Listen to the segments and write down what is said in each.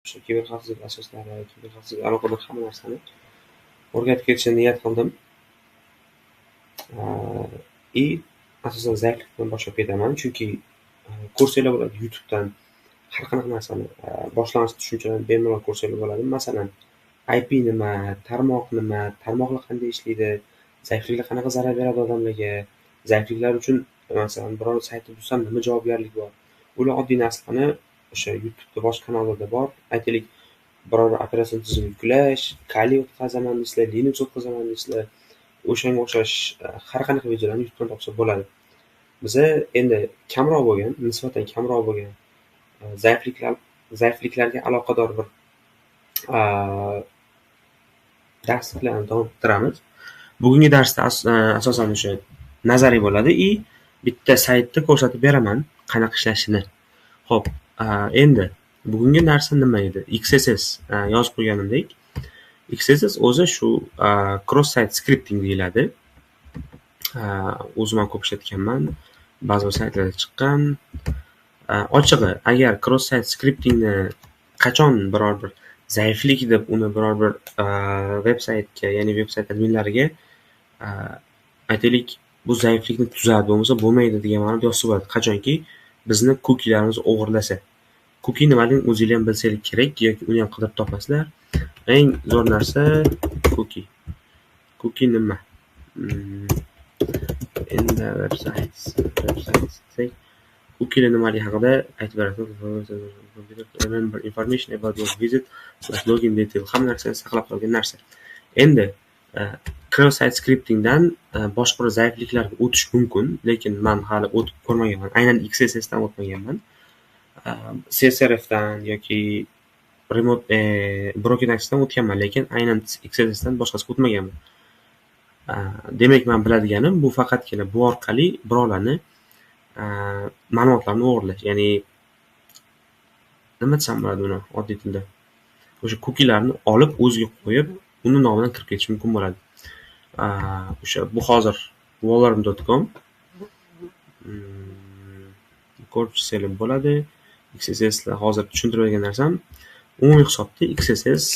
O'sha kiberxavfsizlik asoslari, kiberxavfsizlik aloqador hamma narsani o'rgatib ketishni niyat qildim. И asosan zaiflikdan boshlab ketaman, chunki ko'rsanglar bo'ladi YouTube'dan har qanaqa narsani, boshlang'ich tushunchalarni bemalol ko'rsanglar bo'ladi. Masalan, IP nima, tarmoq nima, tarmoqlar qanday ishlaydi, zaifliklar qanaqa zarar beradi odamlarga, zaifliklar uchun masalan biror saytni buzsam nima javobgarlik bor. Ular oddiy narsalarni o'sha YouTube'da boshqa kanallarda bor. Aytaylik, biror bir operatsion tizim yuklash, Kali o'tkazaman deysizlar, Linux o'tkazaman deysizlar, o'shanga o'xshash har qanaqa videolarni YouTube'dan topsa bo'ladi. Biza endi kamroq bo'lgan, nisbatan kamroq bo'lgan zaifliklarga aloqador bir darsliklarni davom ettiramiz. Bugungi darsda asosan o'sha nazariy bo'ladi и bitta saytni ko'rsatib beraman qanaqa ishlashini. Xo'p, endi bugungi narsa nima edi? XSS yozib qo'yganimdek, XSS o'zi shu cross site scripting deyiladi. O'zim ham ko'p ishlatganman, ba'zi bir saytlarda chiqqan. Ochig'i, agar cross site scriptingni qachon biror bir zaiflik deb uni biror bir veb saytga, ya'ni veb sayt adminlariga aytaylik, bu zaiflikni tuzat, bo'lmasa bo'lmaydi degan ma'noda yozsa bo'ladi. Qachonki bizni cookielarimiz o'g'irlasa. Cookie nimaligini o'zinglar ham bilsanglar kerak yoki uni ham qidirib topasizlar. Eng zo'r narsa cookie. Cookie nima? Endi websites desak, cookie nimaligi haqida aytib berasiz. Remember information about your visit, like login detail, hamma narsani saqlab qolgan narsa. Endi cross-site scriptingdan boshqa bir zaifliklarga o'tish mumkin, lekin men hali o'tib ko'rmaganman. Aynan XSS dan o'tmaganman. CSRF dan yoki remote broken access dan o'tganman, lekin aynan XSS dan boshqasiga o'tmaganman. Demak, men biladiganim bu faqatgina bu orqali birovlarni ma'lumotlarni o'g'irlash, ya'ni nima desam bo'ladi uni oddiy tilda. O'sha cookielarni olib o'ziga qo'yib, uni nomidan kirib ketish mumkin bo'ladi. O'sha bu hozir wallarm.com ko'rib chiqsanglar bo'ladi. XSS hozir tushuntirib bergan narsam umumiy hisobda XSS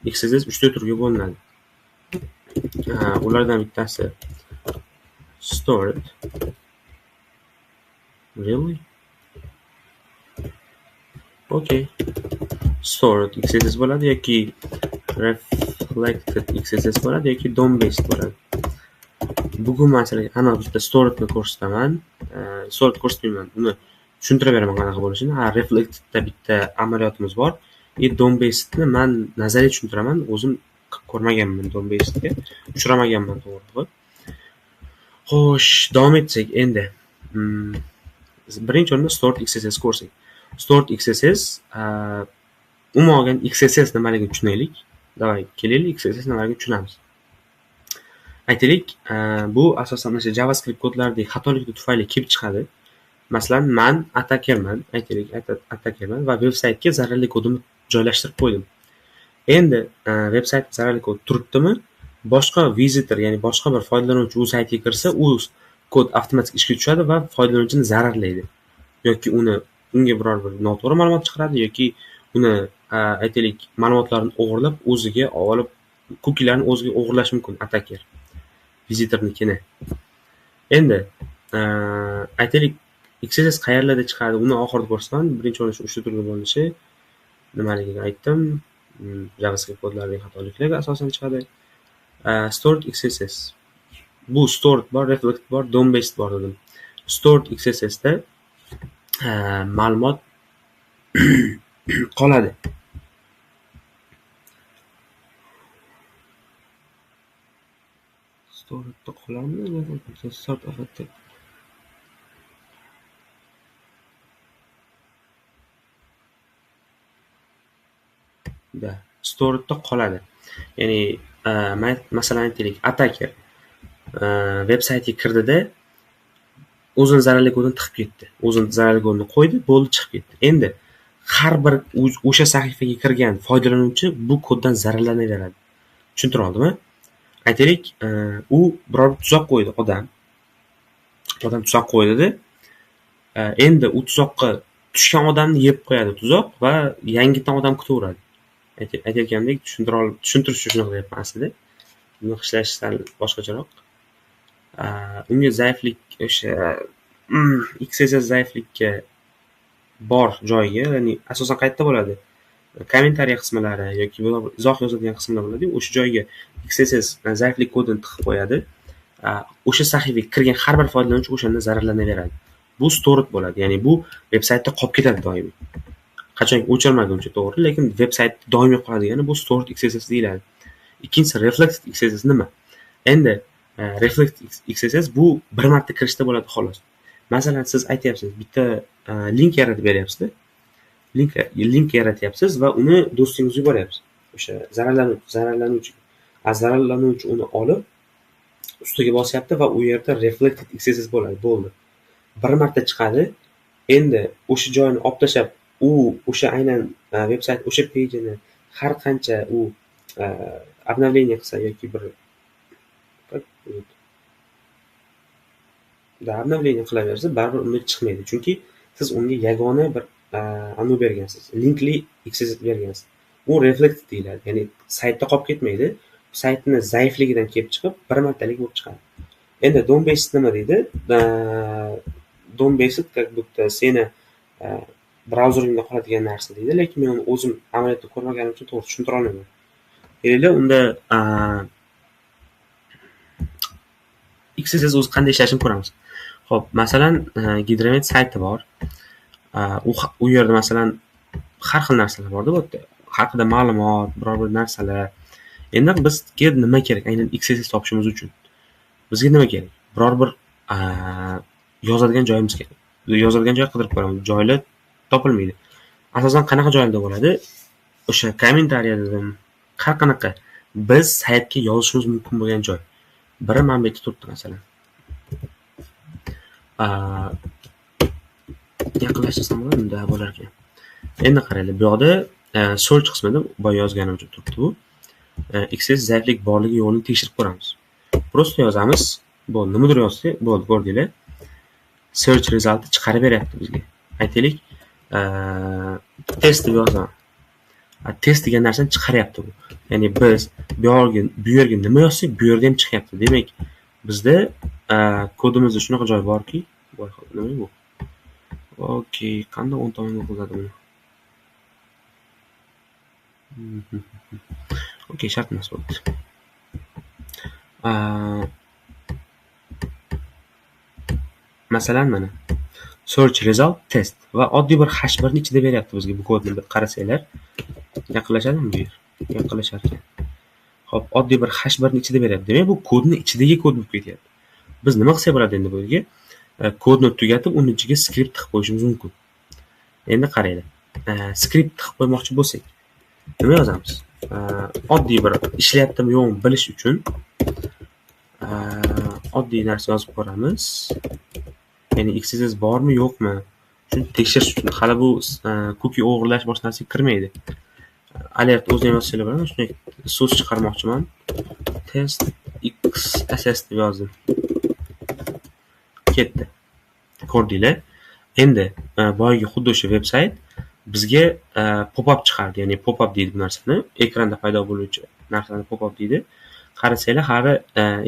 3 ta turga bo'linadi. Ulardan bittasi stored. Really? Okay. Stored XSS bo'ladi yoki reflected XSS bo'ladi yoki DOM based bo'ladi. Bugun men sizlarga aniq bitta storedni ko'rsataman. Stored ko'rsatmayman, uni tushuntirib beraman qanaqa bo'lishini. Ha, reflectedda bitta amaliyotimiz bor. И DOM basedni men nazariy tushuntiraman, o'zim ko'rmaganman DOM basedga, uchramaganman to'g'rig'i. Xo'sh, davom etsak endi. Birinchi o'rinda stored XSS ko'rsak. Stored XSS, umuman olganda XSS nimaligini tushunaylik. Davay, kelaylik, XSS nimaligini tushunamiz. Aytaylik, bu asosan o'sha JavaScript kodlaridagi xatolik tufayli kelib chiqadi. Masalan, men attackerman, aytaylik, attackerman va veb saytga zararli kodimni joylashtirib qo'ydim. Endi veb sayt zararli kod turibdimi? Boshqa visitor, ya'ni boshqa bir foydalanuvchi u saytga kirsa, u kod avtomatik ishga tushadi va foydalanuvchini zararlaydi yoki uni unga biror bir noto'g'ri ma'lumot chiqaradi yoki uni aytaylik ma'lumotlarni o'g'irlab o'ziga olib, cookielarni o'ziga o'g'irlash mumkin attacker visitornikini. Endi aytaylik XSS qayerlarda chiqadi, uni oxirida ko'rsataman. Birinchi o'rinda shu 3 ta turga bo'linishi nimaligini aytdim. JavaScript kodlaridagi xatoliklarga asosan chiqadi. Stored XSS. Bu stored bor, reflect bor, DOM based bor dedim. Stored XSS da ma'lumot qoladi. Storedda qoladimi? Stored albatta. Da, storedda qoladi. Ya'ni masalan aytaylik, attacker veb saytga kirdida o'zini zararli kodini tiqib ketdi. O'zini zararli kodini qo'ydi, bo'ldi, chiqib ketdi. Endi har bir o'sha sahifaga kirgan foydalanuvchi bu koddan zararlanaveradi. Tushuntira oldimmi? Aytaylik, u biror bir tuzoq qo'ydi odam. Odam tuzoq qo'ydida, Endi u tuzoqqa tushgan odamni yeb qo'yadi tuzoq va yangidan odam kutaveradi. Aytayotgandek tushuntirish uchun shunaqa deyapman aslida. Buni ishlash sal boshqacharoq. Unga zaiflik o'sha XSS zaiflikka bor joyiga, ya'ni asosan qayerda bo'ladi? Kommentariya qismlari yoki izoh yozadigan qismlar bo'ladi-yu, o'sha joyga XSS zaiflik kodini tiqib qo'yadi. O'sha sahifaga kirgan har bir foydalanuvchi o'shanda zararlanaveradi. Bu stored bo'ladi, ya'ni bu veb saytda qolib ketadi doimiy. Qachonki o'chirmaguncha to'g'ri, lekin veb saytda doimiy qoladigani bu stored XSS deyiladi. Ikkinchisi reflected XSS nima? Endi reflected XSS bu bir marta kirishda bo'ladi xolos. Masalan, siz aytyapsiz, bitta link yaratib beryapsiz-da. Link yaratyapsiz va uni do'stingizga yuboryapsiz. O'sha zararlanuvchi. Zararlanuvchi uni olib ustiga bosyapti va u yerda reflected XSS bo'ladi, bo'ldi. Bir marta chiqadi. Endi o'sha joyini olib tashlab, u o'sha aynan veb sayt o'sha page-ini har qancha u обновление qilsa yoki bir обновление qilaversa, baribir unda chiqmaydi. Chunki siz unga yagona bir anu bergansiz, linkli XSS bergansiz. U reflected deyiladi, ya'ni saytda qolib ketmaydi. Saytni zaifligidan kelib chiqib, bir martalik bo'lib chiqadi. Endi DOM based nima deydi? DOM based как будто seni brauzeringda qoladigan narsa deydi, lekin men uni o'zim amaliyotda ko'rmaganim uchun to'g'ri tushuntira olmayman. Kelinglar, unda XSS o'zi qanday ishlashini ko'ramiz. Xo'p, masalan, Gidromet sayti bor. U yerda masalan har xil narsalar borda, bu yerda har xil ma'lumot, biror bir narsalar. Endi bizga nima kerak aynan XSS topishimiz uchun? Bizga nima kerak? Biror bir yozadigan joyimiz kerak. Yozadigan joy qidirib ko'ramiz. Joylar topilmaydi. Asosan qanaqa joylarda bo'ladi? O'sha kommentariya dedim, har qanaqa biz saytga yozishimiz mumkin bo'lgan joy. Biri mana bu yerda turibdi masalan. Yaqinlashtirsam bo'ladimi? Unda bo'lar ekan. Endi qaranglar, bu yoqda search qismida boya yozganim uchun turibdi bu. XSS zaiflik borligi yo'qligini tekshirib ko'ramiz. Просто yozamiz. Bo'ldi, nimadir yozsak, bo'ldi, ko'rdinglar. Search resultni chiqarib beryapti bizga. Aytaylik, test deb yozaman. Test degan narsani chiqaryapti bu. Ya'ni biz bu yerga nima yozsak, bu yerda ham chiqyapti. Demak, bizda kodimizda shunaqa joy borki, nima bu? Okey, qanday o'ng tomonga qo'yadi buni? Okey, shart emas bo'ldi. Masalan, mana search result test va oddiy bir h1 ni ichida beryapti bizga bu kodni qarasanglar. Yaqinlashadimi bu yer? Yaqinlashar ekan. Xo'p, oddiy bir h1 ni ichida beryapti. Demak, bu kodni ichidagi kod bo'lib ketyapti. Biz nima qilsak bo'ladi endi bu yerga? Kodni tugatib, uning ichiga skript tiqib qo'yishimiz mumkin. Endi qaranglar. Skript tiqib qo'ymoqchi bo'lsak, nima yozamiz? Oddiy bir ishlayaptimi yo'qmi bilish uchun oddiy narsa yozib ko'ramiz. Ya'ni XSS bormi yo'qmi? Shuni tekshirish uchun hali bu cookie o'g'irlash boshqa narsaga kirmaydi. Alert o'zini ham yozsanglar bo'ladi. Shunday so'z chiqarmoqchiman. Test XSS deb yozdim. Ketdi. Ko'rdinglar. Endi boyagi xuddi o'sha veb sayt bizga pop-up chiqardi. Ya'ni pop-up deydi bu narsani. Ekranda paydo bo'luvchi narsani pop-up deydi. Qarasanglar, hali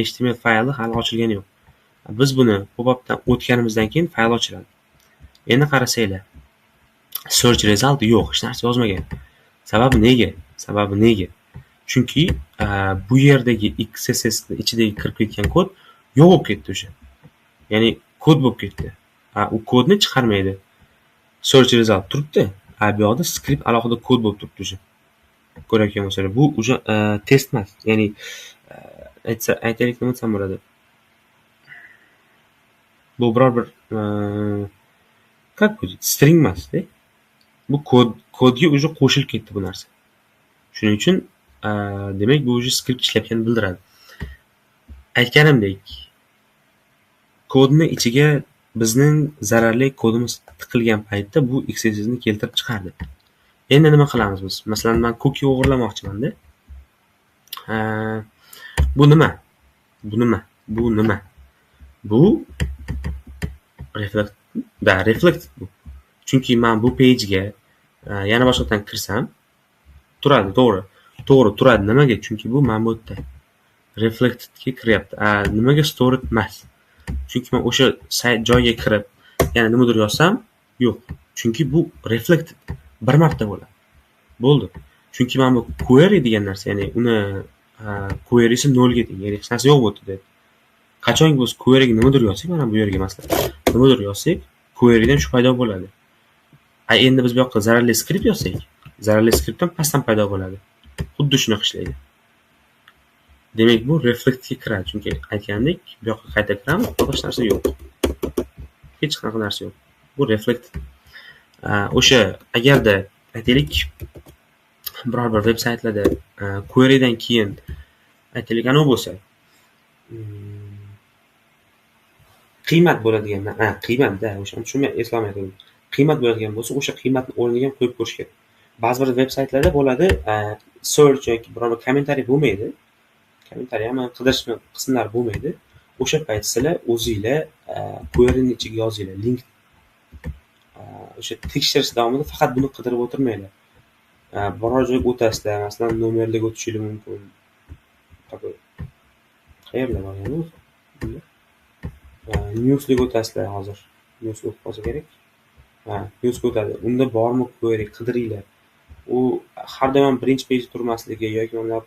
HTML fayli hali ochilgani yo'q. Biz buni pop-updan o'tganimizdan keyin fayl ochiladi. Endi qarasanglar, search result yo'q, hech narsa yozmagan. Sababi nega? Sababi nega? Chunki bu yerdagi XSS ni ichidagi kirib ketgan kod yo'q bo'lib ketdi o'sha. Ya'ni kod bo'lib ketdi. U kodni chiqarmaydi. Search result turibdi. Bu yoqda script alohida kod bo'lib turibdi o'sha. Ko'rayotgan bo'lsanglar, bu o'sha test emas. Ya'ni aytaylik, nima desam bo'ladi? Bu biror bir как будет? String emas-da. Bu kodga уже qo'shilib ketdi bu narsa. Shuning uchun demak bu уже script ishlayotganini bildiradi. Aytganimdek, kodni ichiga bizning zararli kodimiz tiqilgan paytda bu XSS ni keltirib chiqardi. Endi nima qilamiz biz? Masalan, men cookie o'g'irlamoqchiman-da. Bu nima? Bu nima? Bu nima? Bu Da, reflected bu. Chunki men bu pagega yana boshqatdan kirsam turadi, to'g'ri. To'g'ri turadi. Nimaga? Chunki bu mana bu yerda reflectedga kiryapti. Nimaga stored emas? Chunki men o'sha sayt joyga kirib yana nimadir yozsam, yo'q. Chunki bu reflected bir marta bo'ladi. Bo'ldi. Chunki mana bu query degan narsa, ya'ni uni querysi 0 ga teng, ya'ni hech narsa yo'q bu yerda. Qachonki biz queryga nimadir yozsak, mana bu yerga masalan, nimadir yozsak, querydan shu paydo bo'ladi. Endi biz bu yoqqa zararli skript yozsak, zararli skriptdan pastdan paydo bo'ladi. Xuddi shunaqa ishlaydi. Demak, bu reflectga kiradi, chunki aytgandek, bu yoqqa qayta kiramiz, hech narsa yo'q. Hech qanaqa narsa yo'q. Bu reflect. O'sha agarda aytaylik, biror bir veb saytlarda querydan keyin aytaylik anavi bo'lsa, qiymat bo'ladigan, qiymat-da, o'shani tushunmay eslolmayapman. Qiymat bo'ladigan bo'lsa, o'sha qiymatni o'rniga ham qo'yib ko'rish kerak. Ba'zi bir veb saytlarda bo'ladi, search yoki biror bir kommentariy bo'lmaydi. Kommentariy ham qidirish qismlari bo'lmaydi. O'sha payt sizlar o'zinglar queryning ichiga yozinglar, link o'sha tekshirish davomida faqat buni qidirib o'tirmanglar. Biror joyga o'tasizlar, masalan, nomerlarga o'tishingiz mumkin. Qayerlar bor endi o'zi? Newsga o'tasizlar hozir. Newsga o'tib qolsa kerak. Ha, newsga o'tadi. Unda bormi query qidiringlar. U har doim ham birinchi page turmasligi yoki unda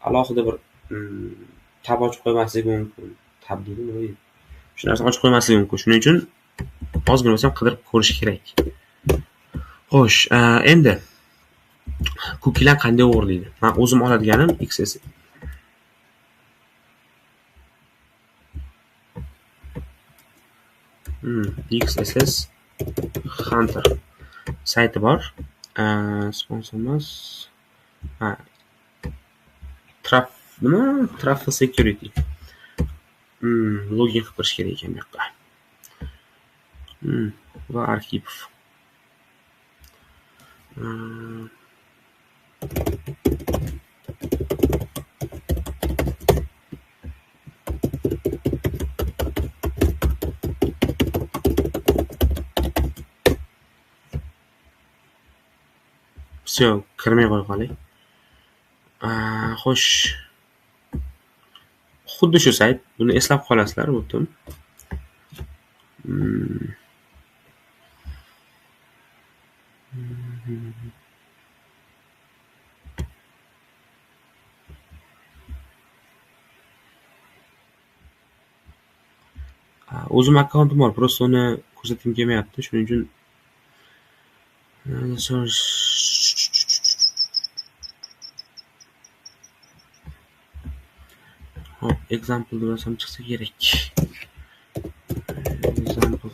alohida bir tab ochib qo'ymasligi mumkin. Tab deydi, nima deydi? Shu narsani ochib qo'ymasligi mumkin. Shuning uchun ozgina bo'lsa ham qidirib ko'rish kerak. Xo'sh, endi cookielar qanday o'g'irlaydi? Men o'zim oladiganim XSS. XSS Hunter sayti bor. Sponsor emas. Ha. Nima? Truffle Security. Login qilib kirish kerak ekan bu yoqqa. Va Arxipov. Всё, kirmay qo'ya qoling. Xo'sh. Xuddi shu sayt, buni eslab qolasizlar, butun. O'zim akkauntim bor, просто uni ko'rsatgim kelmayapti, shuning uchun hop, example deb yozsam chiqsa kerak. Example.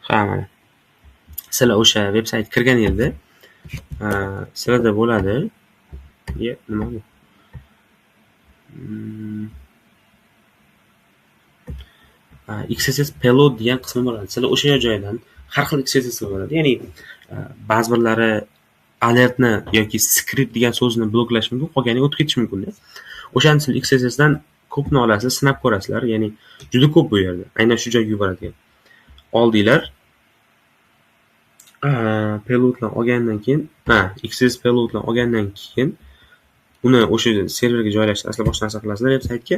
Ha, mana. Sizlar o'sha veb saytga kirganingizda, sizlarda bo'ladi. Ye, nima bu? XSS payload degan qismi bo'ladi. Sizlar o'sha joydan har xil XSS bo'ladi. Ya'ni ba'zi birlari alertni yoki script degan so'zni bloklash mumkin, qolgani o'tib ketishi mumkin-da. O'shani sizlar XSS dan ko'pni olasizlar, sinab ko'rasizlar. Ya'ni juda ko'p bu yerda. Aynan shu joyga yuboradigan. Oldinglar. Payloadlar olgandan keyin, XSS payloadlar olgandan keyin uni o'sha serverga joylashtirasizlar, boshqa narsa qilasizlar veb saytga.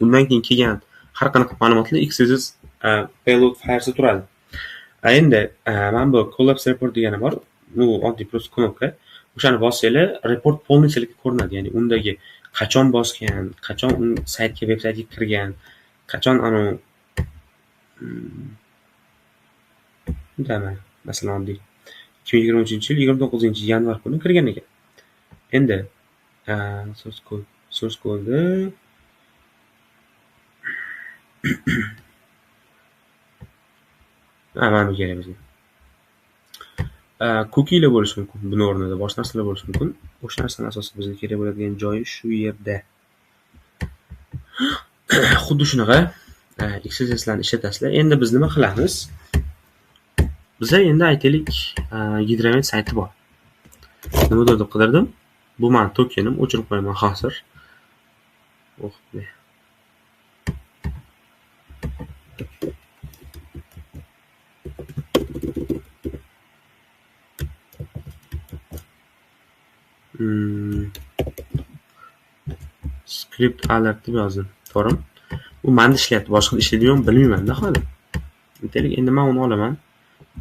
Undan keyin kelgan har qanaqa ma'lumotlar XSS payload faylida turadi. Endi mana bu collapse report degani bor. Bu oddiy просто knopka. O'shani bossanglar, report полный sizlarga ko'rinadi. Ya'ni undagi qachon bosgan, qachon saytga, veb saytga kirgan, qachon anu masalan oddiy 2023-yil 29-yanvar kuni kirgan ekan. Endi source code mana bu kerak bizga. Cookielar bo'lishi mumkin, buni o'rnida boshqa narsalar bo'lishi mumkin. O'sha narsani asosi bizga kerak bo'ladigan joyi shu yerda. Xuddi shunaqa XSSlarni ishlatasizlar. Endi biz nima qilamiz? Biza endi aytaylik, Gidromet sayti bor. Nimadir deb qidirdim. Bu meni tokenim, o'chirib qo'yaman hozir. Oh, ne. Script alert deb yozdim, to'g'rimi? U menda ishlayapti, boshqa ishlaydimi bilmayman-da hali. Aytaylik, endi men uni olaman,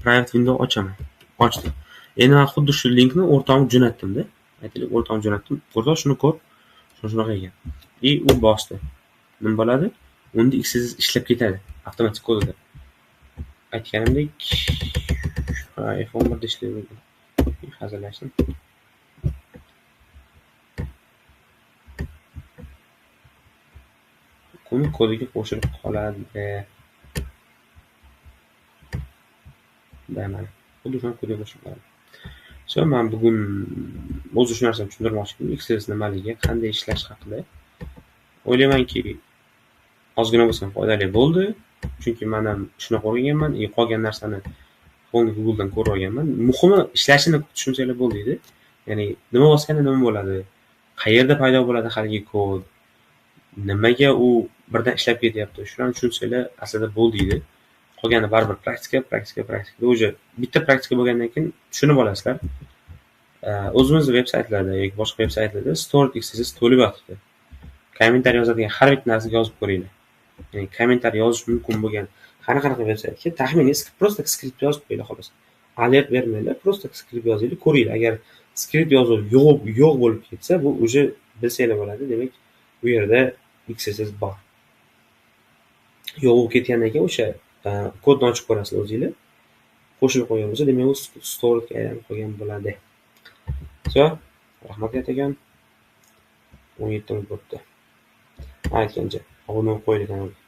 private window ochaman. Ochdim. Endi men xuddi shu linkni o'rtog'imga jo'natdim-da. Aytaylik, o'rtog'imga jo'natdim. O'rtoq shuni ko'r, shunaqa ekan. I u bosdi. Nima bo'ladi? Unda XSS ishlab ketadi avtomatik kodida. Aytganimdek, F11 da ishlaydi. Hazillashdim. Uni kodiga qo'shilib qoladi. Mana xuddi shuni kodiga qo'shilib qoladi. So, men bugun o'zi shu narsani tushuntirmoqchi edim. XSS nimaligi, qanday ishlash haqida. O'ylaymanki, ozgina bo'lsa ham foydali bo'ldi. Chunki men ham shunaqa o'rganganman, qolgan narsani Google'dan ko'rib olganman. Muhimi ishlashini tushunsanglar bo'ldi edi. Ya'ni nima bosganda nima bo'ladi, qayerda paydo bo'ladi haligi kod, nimaga u birdan ishlab ketyapti, shularni tushunsanglar aslida bo'ldi edi. Qolgani baribir praktika, praktika, praktika. O'zi bitta praktika bo'lgandan keyin tushunib olasizlar. O'zimiz veb-saytlarda yoki boshqa veb-saytlarda stored XSS to'lib yotibdi. Kommentariy yozadigan har bitta narsaga yozib ko'ringlar. Ya'ni kommentariy yozish mumkin bo'lgan har qanaqa veb-saytga taxminiy просто skript yozib qo'yinglar xolos. Alert bermanglar, просто skript yozinglar, ko'ringlar. Agar skript yozuv yo'q bo'lib ketsa, bu уже bilsanglar bo'ladi. Demak, u yerda XSS bor. Yo'q bo'lib ketgandan keyin o'sha kodni ochib ko'rasizlar o'zinglar. Qo'shilib qo'ygan bo'lsa, demak u storedga aylanib qolgan bo'ladi. So, rahmat kattakon. 17 minut bo'pti. Aytgancha, obuna bo'lib qo'yinglar kanalga.